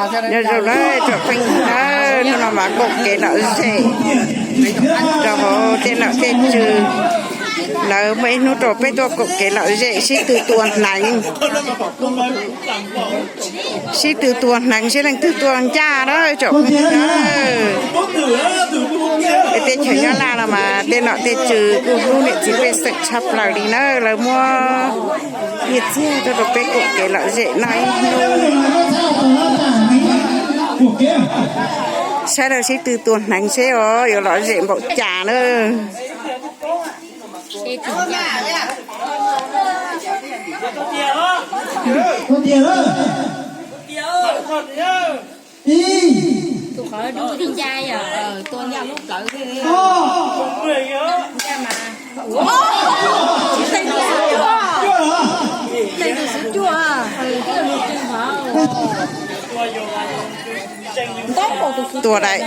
Nyob zoo na tsoom phooj ywg, hnub no mas koom kev lom zem rau hauv tej nom tej tswv. Lawv muaj ib hnub rau peb tuaj koom kev lom zem sib tw tua hneev. Sib tw tua hneev seb leej twg tua ncaj na tsoom phooj ywg na. Peb teb chaws Nyab Laj no mas tej nom tej tswv kuj hlub niam txiv pej xeem tshaj plaws li na. Lawv muab nyiaj txiag tuaj rau peb koom kev lom zem noj ib hnub. Saib lawv sib tw tua hneev seb os yuav lom zem npaum cas na. Tua daim,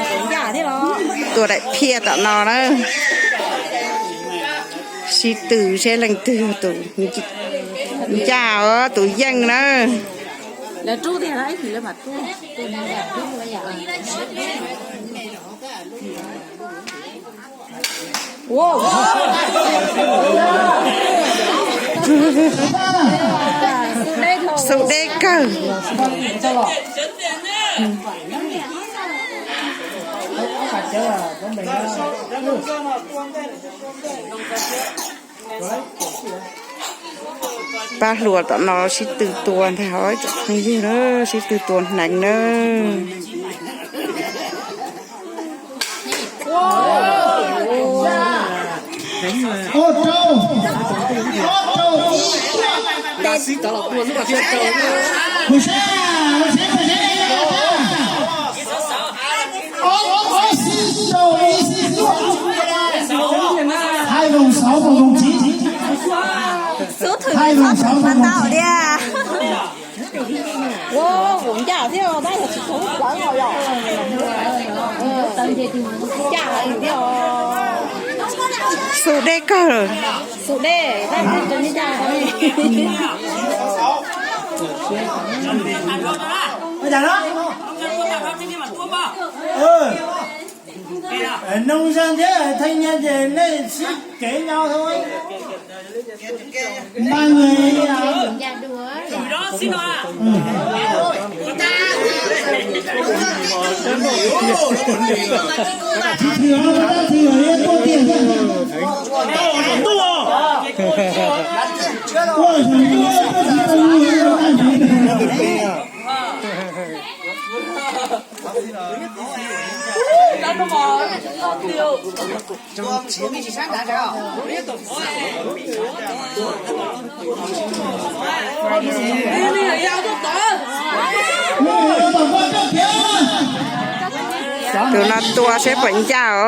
tua daim phiaj tom no na. Sib tw seb leej twg tus ncaj os tus yeej na. Xu deb kawg. Pab hluas tom no sib tw tua ntag os tsoom phooj ywg na, sib tw tua hneev na. Hai vòng sáu và vòng chín. Hai vòng sáu và vòng chín. Xu deb kawg. Nông dân thế thanh niên thì nên xí kể nhau thôi. Ba người à? Thử đó, thử đó, thử ở đây có tiền. Ôi, thằng này có tiền. Tus no tua seb puas ncaj os.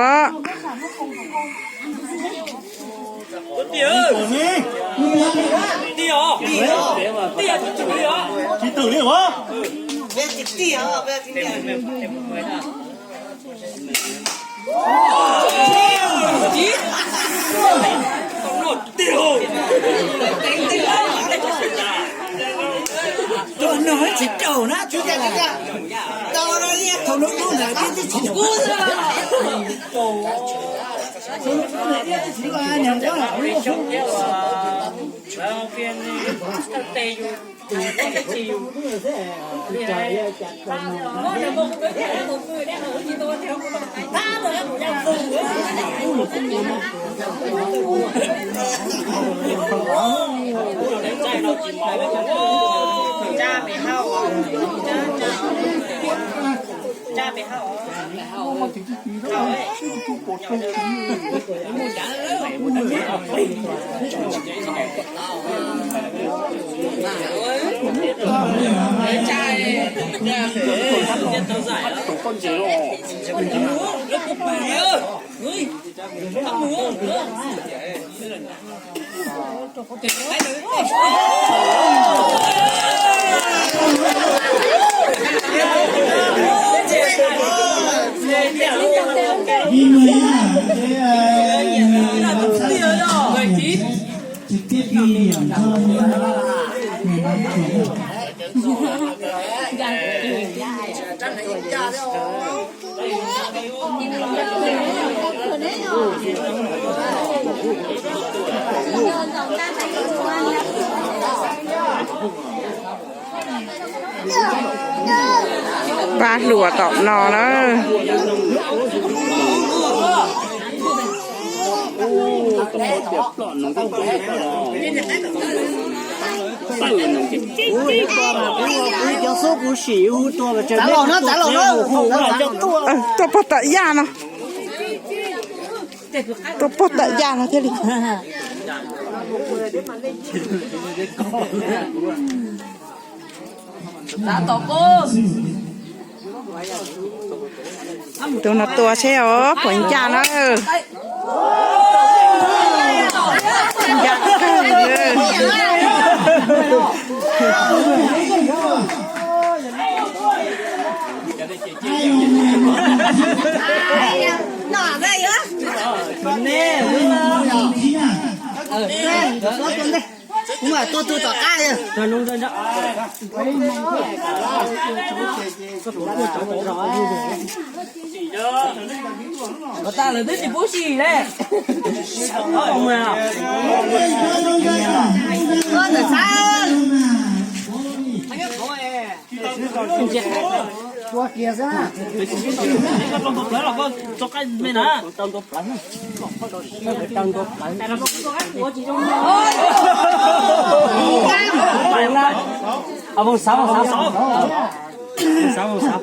Trực tiếp ghi điểm cho người bán chuyển. Pab hluas tom no na. Tuaj pog tam yaj no. Tuaj pog tam yaj no thiaj li. Tus no tua seb os, puas ncaj na. Ncaj kawg. Kuv mam tua tus tom qab. Ua tas lawv twb tsis pub sim le. Voos xav, voos xav, voos xav, voos xav.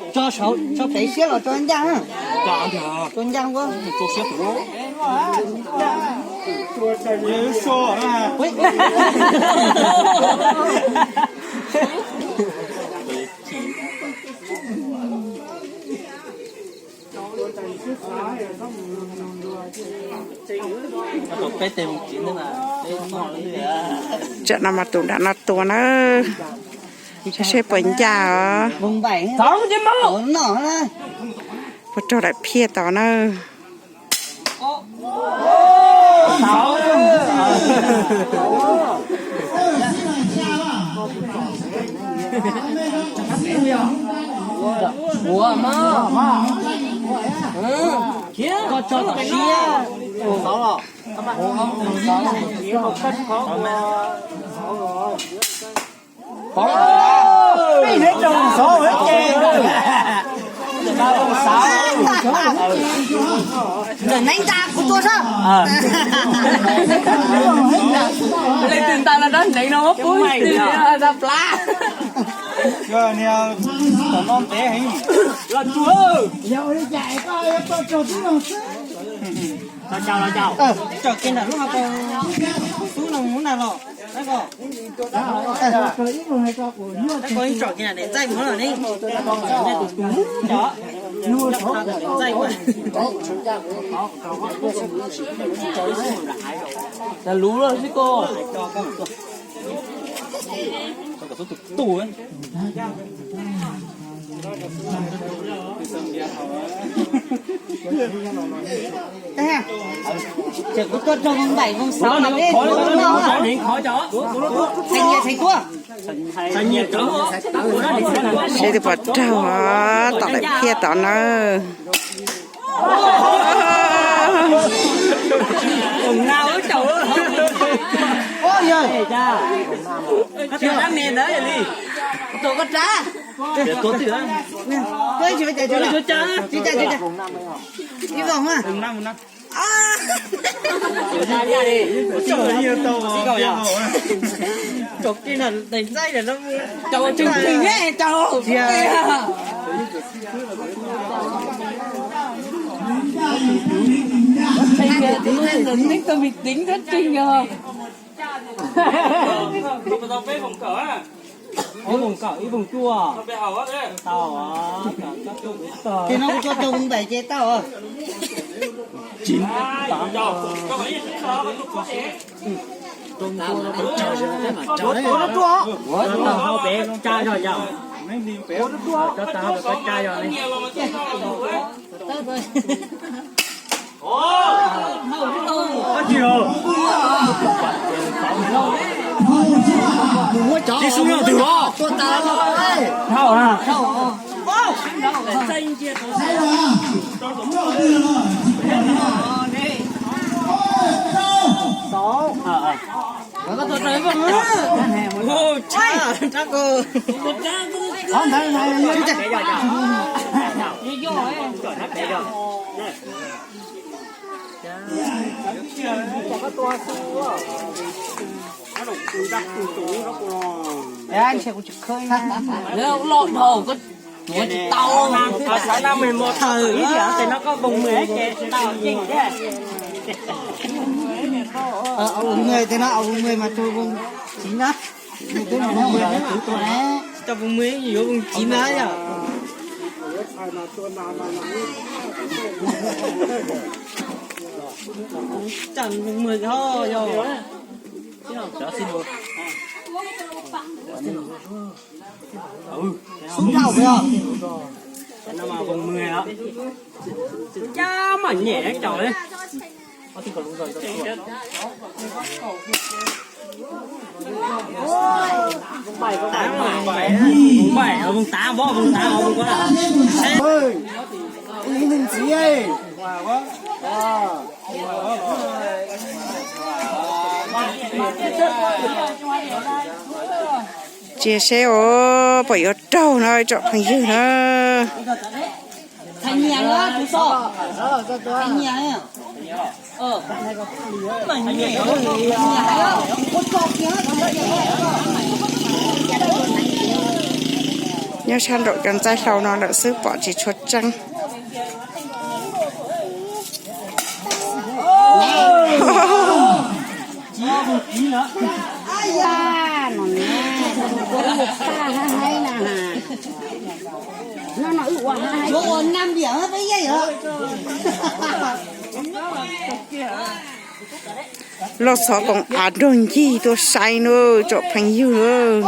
Tso saud, tso pem siab los tso ncaj. Tso ncaj ua. Tsam no mas tus nram no tua na, seb puas ncaj os. Puas raug daim phiaj tod na. Koj tso kom siab. Ntawm neev nta kuv tua sab. Leej twg nta los dab neev no muab pub twg nta plab. Los tsuag. Tsom kiag nram lub hauv paus xub no mus na los. Tsom kiag nram daim txaij mus los ne. Txaij ua. Luv lawm xwb koj. Tus tus. Ces kuv tuaj raug voos npaim voos xauv los peb tus no. Txhais nyias txhais tuaj. Seb twb puas raug tom daim phiaj tod na. Tua koj rab. Tua twg? Tua ib, ib vòng á. Cov kiag na, tais ntxaib na, cov tseem tseem ne, cov. Neeg tau mì tính rất trình rồi. Ib vòng kawm, ib vòng cua. Tau. Ces no kuv tso rau vòng bảy ces tau. Ua tau hauv peb tsa zog yom. Ua tau hauv peb tsa zog li. Tib sub yog twg los? Dhau na. Loj dhau, koj tuav tsis tau. Xav tau mười một thawm, ib yam tes no koj vòng mười ces tau yeej thiab. Vòng mười tes no, vòng mười mas rau vòng chín na. Twb no, twb tua na. Tau vòng mười yuav vòng chín na yom. Chọn vòng mười thôi yom. Xub thauj yog. Cab mas nyem cov li. Vòng bảy, vòng tám, vòng tám, vòng tám. Ib neeg ntxiv. Cia seb os, pom yuav raug no tsoom phooj ywg na. Nyob sab nraum cov ntxaij hlau no lawm xwb pom tsis tshua tseeb. Lauj, xov koom av nrog ncig tuaj saib nawb tsoom phooj ywg.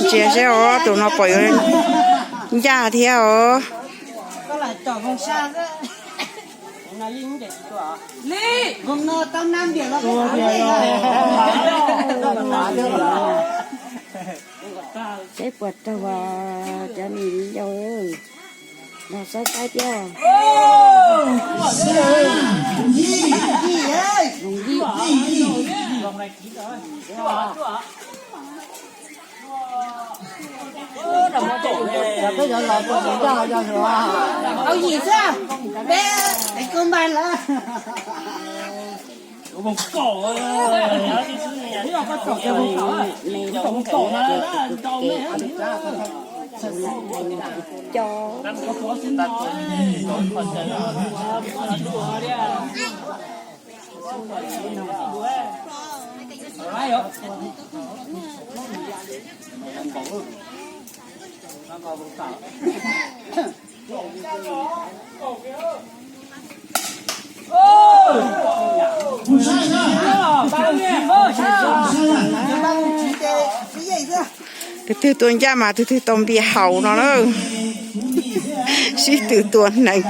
Ntsia seb os, tus no pom yuav ncaj thiab os. Peb puas raug cov ni yau, los saib saib thiab. Tau yim xwb, peb tev koj npaj lawm. Tus twg tua ncaj mas tus twg tau npias haus no na. Sib tw tua hneev.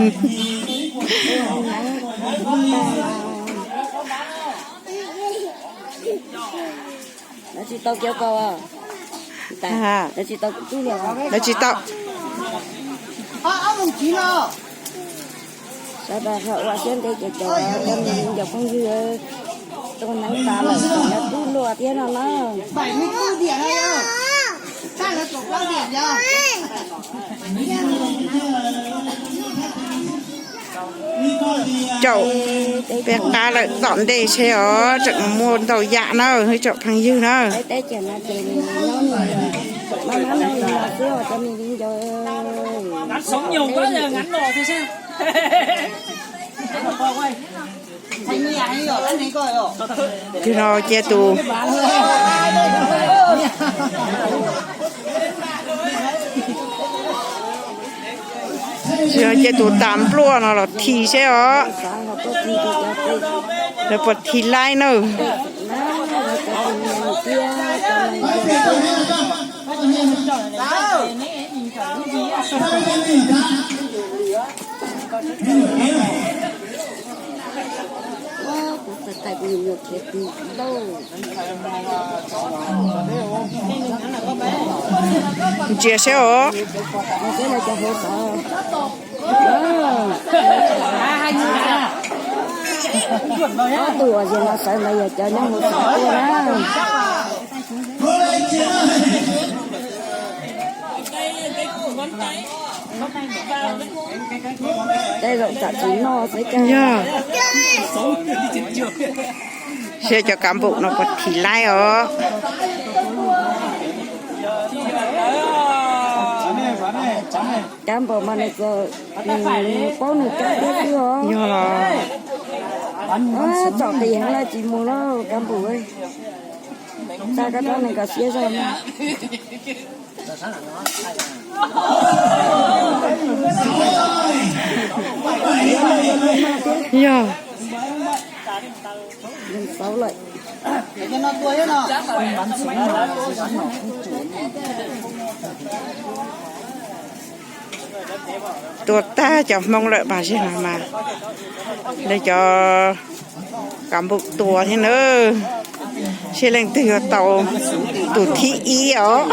Lawv tsis tau kiav kaus, lawv tsis tau kuv tub li. Lawv tsis tau. Sawv daws ho ua siab ntev ces cov cov phooj ywg, Tus neev tas lawm, tseem yog kub luaj thiab no na. Caum peb qab lawm tom ntej seb os, tseem muaj ntau yam na, ib tsoom phooj ywg na. Tig no cia tus, tig no cia tus tas npluaj no los thi seb os, lawv puas thi laib na. Ntsia seb os. Ob tug uas yog no sawv ntawd yog cov nyob hauv xov tuaj na. Tej zaum tsam tsis noj xwb kag. Yog, seb cov kav npum no puas thim laib os. Kav npum mas nws txawm paub nws kav thiab xwb os. Yog los. Tsom qis heev lawm tsis mus lawm kav npum. Tsa koj rab nees kom siab zog. Yog. Tua tag cov Hmoob lawm mas, mas lawv cov kav npum tua thiab na. Seb leej twg yuav tau tus thib ib os.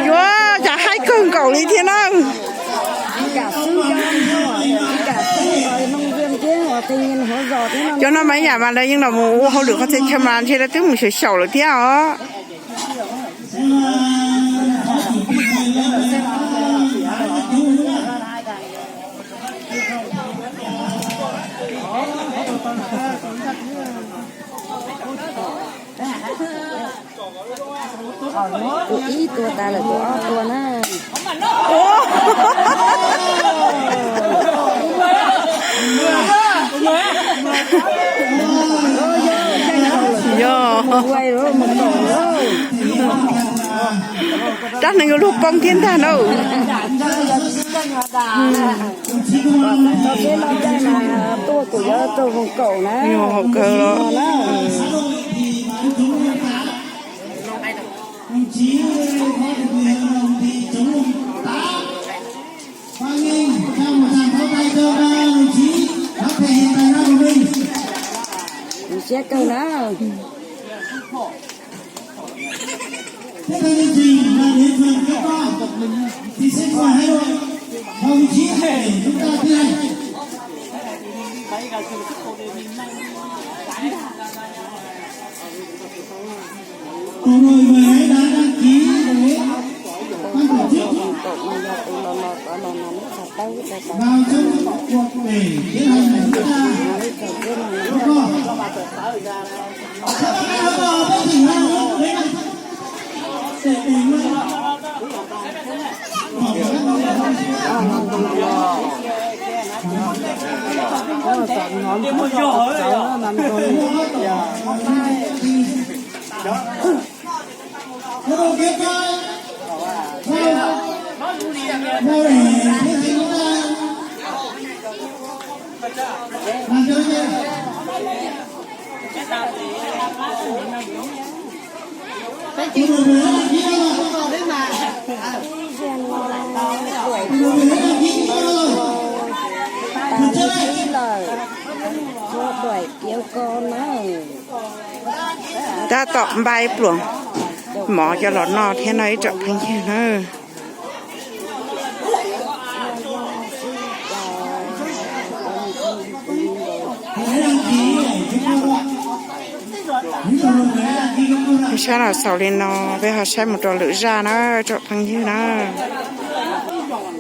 Yuav cas haib kawg nkaus li thiab na. Cov no mas yam mas lawv yeej los mus ua hauj lwm qhov txhia chaw mas ntshe lawv twb mus xyaum xyaum lawm thiab os. Tus ib tua tas lawm tus ob tua na. Yog. Rab hneev yuav luag poob thiab ntag na. Tuaj kuv yuav rau voos kaum na. Haum kawg los. Siab kawg na. Tus no mười hai đã đăng ký để ban tổ chức. Vào trong cuộc để tiến hành kiểm tra. Các con. Các con có thỉnh nào không? Đấy là để, để luôn. Ib zaug no, Duaim tua tus ib lawm, tua Duaim kiag ko na. Tab tom npaj pluas mov coj los noj thiab no ib tsoom phooj ywg na. Sab no xaus li no, peb ho saib mus rau lwm zaj na tsoom phooj ywg na.